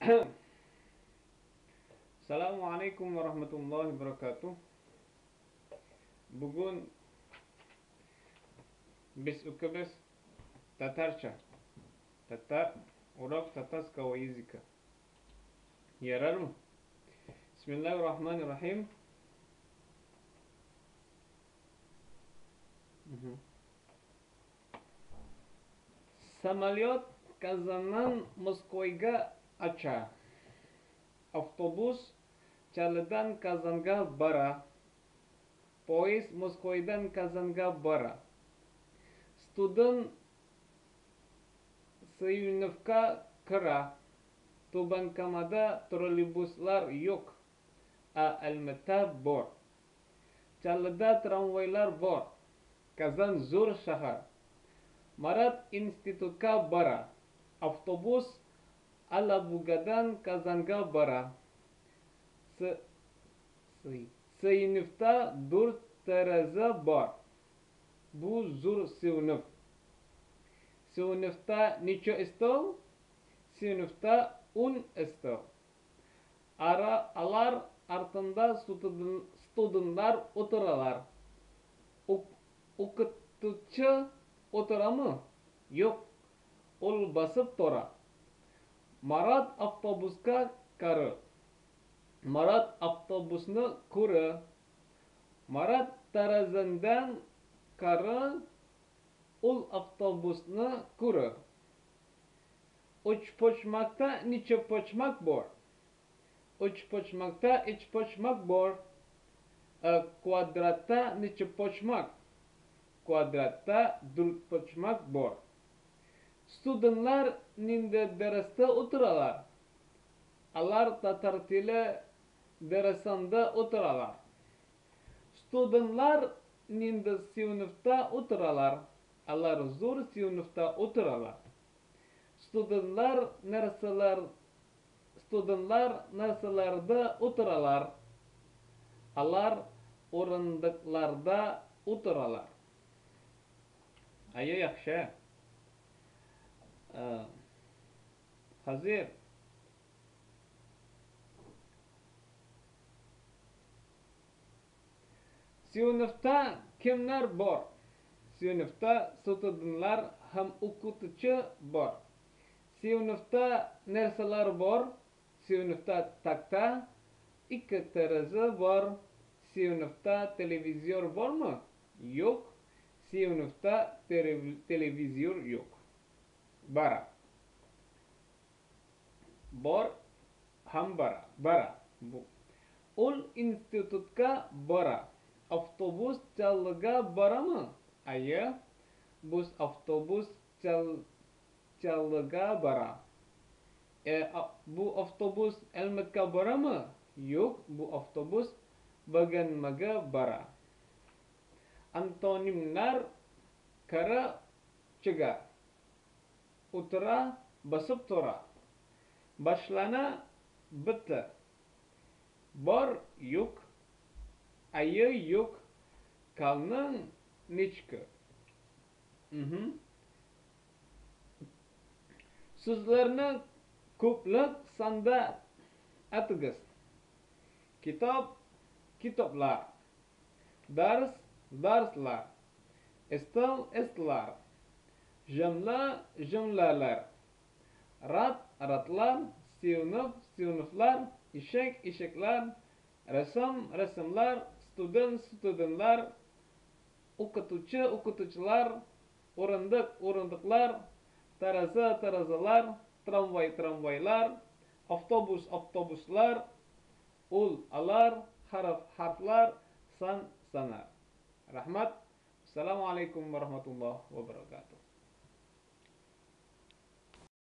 Assalamu alaikum warahmatullahi wabarakatuh. Бүген без укыбыз татарча. Татар урок татарского языка. Ярармы? Бисмиллахир-рахманир-рахим. Самолет Казаннан Москвага оча. Автобус Чаллыдан Казанга бара. Поезд Москвадан Казанга бара. Студент сыйныфка керә. Түбән Камада троллейбуслар юк, ә Әлмәттә бар. Чаллыда трамвайлар бар. Казан зур шәһәр. Марат институтка бара. Автобус Алабугадан Казанга бара. Сыйныфта дүрт тәрәзә бар. Бу зур сыйныф. Сыйныфта ничә өстәл? Сыйныфта 10 өстәл. Алар артында студентлар утыралар. Укытучы утырамы? Юк, ул басып тора. Марат автобуска керә. Марат автобусны күрә. Марат тәрәзәдән карый, ул автобусны күрә. Өчпочмакта ничә почмак бар? Өчпочмакта өч почмак бар. Ә квадратта ничә почмак? Квадратта дүрт почмак бар. Студентлар нинди дәрестә утыралар? Алар татар теле дәресендә утыралар. Студентлар нинди сыйныфта утыралар? Алар зур сыйныфта утыралар. Студентлар нәрсәләр Студентлар нәрсәләрдә утыралар? Алар урындыкларда утыралар. Әйе, яхшы. Хәзер сыйныфта кемнәр бар? Сыйныфта студентлар һәм укытучы бар. Сыйныфта нәрсәләр бар? Сыйныфта такта, ике тәрәзә бар. Сыйныфта телевизор бармы? Юк. Сыйныфта телевизор юк. Бара. Бар һәм бара. Бара. Бу. Ул институтка бара. Автобус Чаллыга барамы? Әйе. Бу автобус Чаллыга бара. Бу автобус Әлмәткә барамы? Юк, бу автобус Бөгелмәгә бара. Антонимнар керә, чыга. Утыра, басып тора. Башлана, бетә. Бар, юк. Әйе, юк. Калын, нечкә. Сүзләрне күплек санда әйтегез. Китап, китаплар. Дәрес, дәресләр. Өстәл, өстәлләр. Җөмлә, җөмләләр. Рәт, рәтләр, сыйныф, сыйныфлар, ишек, ишекләр, рәсем, рәсемләр, студент, студентлар, укытучы, укытучылар, урындык, урындыклар, тәрәзә, тәрәзәләр, трамвай, трамвайлар, автобус, автобуслар, ул, алар, хәреф, хәрефләр, сан, саннар. Рәхмәт. Ассаламу алейкум ва рахматуллаһи ва баракатуһ.